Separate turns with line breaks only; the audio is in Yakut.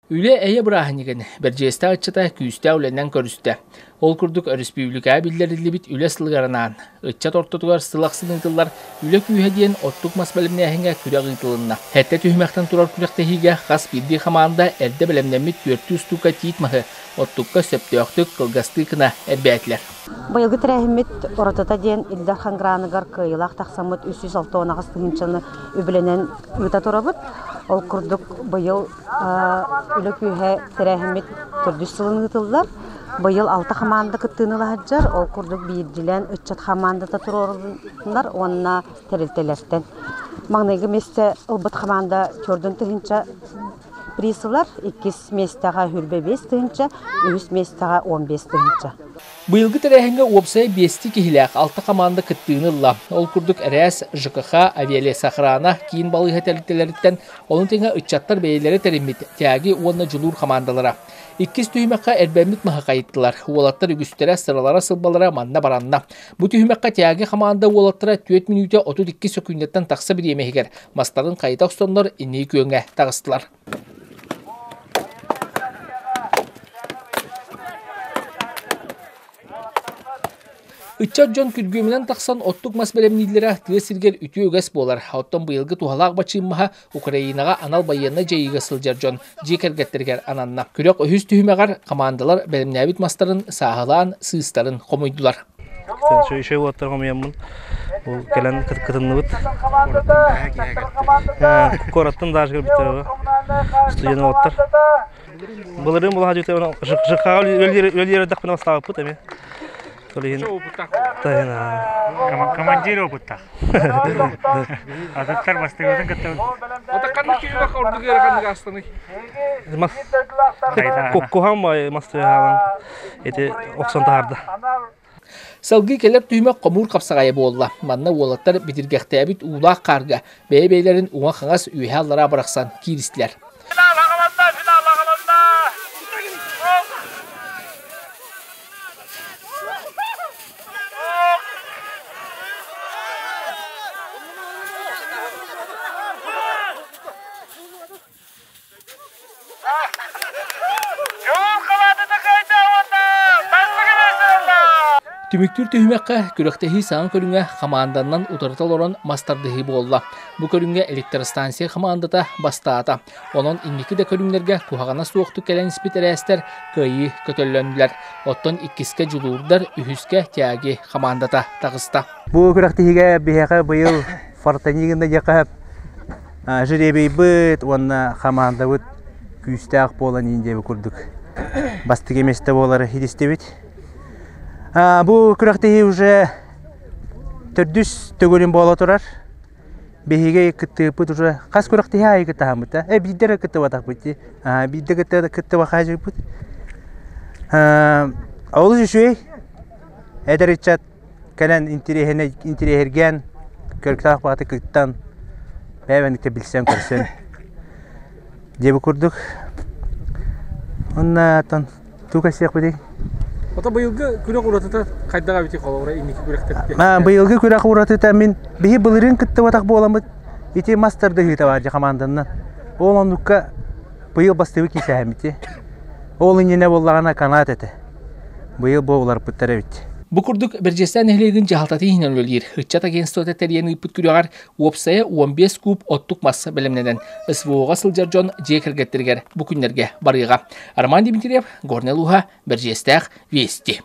Үлэ эйэ бырааһынньыгын Бэрдьигэстээх ыччата күүстээх үлэнэн көрүстэ. Ол курдук өрөспүүбүлүкэҕэ биллэриллибит үлэ сылыгар анаан, ыччат ортотугар сыл ахсын ыытыллар Үлэ күүһэ диэн оттук мас бэлэмнээһиҥҥэ күрэх ыытылынна. Сэттэ түһүмэхтэн турар күрэхтэһиигэ хас биирдии хамаанда эрдэ бэлэмнэммит түөртүү устуука тиит маһы оттукка сөптөөхтүк, кылгастыы гына эрбээтилэр.
Быйылгы тэрээһиммит уратыта диэн Ил Дархан граныгар кыайыылаах тахсаммыт 368 тыһыынчаны үбүлэнэн ыыта турабыт. Ол курдук быйыл Үлэ күүһэ тэрээһиммит төрдүс сылын ыытыллар. Быйыл алта хамаанда кыттыыны ыла сылдьар. Ол курдук биирдиилээн ыччат хамаандата туруоруллар уонна тэрилтэлэртэн. Маҥнайгы миэстэ ылбыт хамаанда төрдүн тыһыынча приз ылар, иккис миэстэҕэ 25 тыһыынча, үһүс миэстэҕэ 15 тыһыынча.
Быйылгы тэрээһиҥҥэ уопсайа биэстии киһилээх алта хамаанда кыттыыны ылла. Ол курдук РЭС, ЖКХ, Авиалесохрана, киин балыыһа тэрилтэлэриттэн, ону тэҥэ ыччаттар бэйэлэрэ тэриммит Тяги уонна Дьулуур хамаандалара. Иккис түһүмэххэ эрбэммит маһы хайыттылар. Уолаттар үгүстэрэ сыралара-сылбалара манна баранна. Бу түһүмэххэ Тяги хамаанда уолаттара 4 мүнүүтэ 32 сөкүүндэттэн тахса бириэмэ иһигэр мастарын хайыта охсоннор инники күөҥҥэ таҕыстылар. Ыччат дьон күргүөмүнэн тахсан оттук мас бэлэмнииллэрэ тыа сиригэр үтүө үгэс буолар. Оттон быйылгы туһалаах бачыым маһа Украинаҕа анал байыаннай дьайыыга сылдьар дьон дьиэ кэргэттэригэр ананна. Күрэх үһүс түһүмэҕэр хамаандалар бэлэмнээбит мастарын сааһылаан, сыыстарын хомуйдулар.
Үчүгэй уоттар хомуйаммын бу кэлэн кытынныбыт. Куораттан даже кэлбиттэр студент уоттар. Былырыын булаха дьүтэ ЖКХ үлэлиир эрдэхпинэ бастаабыппыт эмиэ.
Командир опыттаах. Атыттар бастыгытын кытта
Ата ханнык киһи ордук ыараханнык аастаный?
Мас куккуһан мас тыаһаалан ити охсон таһаарда.
Салгыы кэлэр түһүмэх хомуур хапсаҕайа буолла. Манна уолаттар битиргэхтээбит уулаах хаарга бэйэ-бэйэлэрин уҥа-хаҥас үөһэ-аллараа бырахсан кииристилэр.
Финал аҕаланна! Финал аҕаланна!
Түмүктүүр түһүмэххэ күрэхтэһии саҥа көрүҥэ хамаанданан утарыта олорон мас тардыһыы буолла. Бу көрүҥҥэ электростанция хамаандата бастаата. Онон инники да көрүҥнэргэ куһаҕана суохтук кэлэн испит эрээстэр кыайыы көтөллөннүлэр. Оттон иккискэ дьулуурдар, үһүскэ Тяги хамаандата таҕыста.
Бу күрэхтэһиигэ биһиэхэ быйыл Фортанигина диэххэ Жеребийбыт уонна хамаандабыт күүстээх буолан иин диэби курдук бастакы миэстэ буолары ситистибит. Бу күрэхтэһии уже төрдүс төгүлүн буола турар. Биһиги кыттыыппыт уже хас күрэхтэһии аайы кыттаһаммыт да? Э, биирдэ эрэ кыттыбатахпыт дии. Биирдэ кыттыбахаажыппыт. Олус үчүгэй. Эдэр ыччат кэлэн интириэһиргээн, көрүктээх баҕаты кыттан, бэйэ-бэйэни билсэн-көрсөн диэбит курдук. Уонна оттон тугу кэпсиэхпитий?
Ото быйылгы күрэх уратыта хайдах эбитий холобура инники күрэхтэргэ?
Быйылгы күрэх уратыта мин биһи былырыын кыттыбатах буоламмыт ити мас тардыһыыта баар дьэ хамаанданнан. Ол оннукка быйыл бастыыбыт киисээһиммит. Ол иннинэ буоллаҕына канат этэ. Быйыл бу уларыппыттар эбит.
Бу курдук Бэрдьиэстээн нэһилиэгин дьаһалтатын иһинэн үлэлиир ыччат агентствота тэрийэн ыыппыт күрэҕэр уопсайа 15 куб оттук мас бэлэмнэнэн СВО-ҕа сылдьар дьон дьиэ кэргэттэригэр бу күннэргэ барыаҕа. Роман Дмитриев, Горнай улууһа, Бэрдьиэстээх, Вести.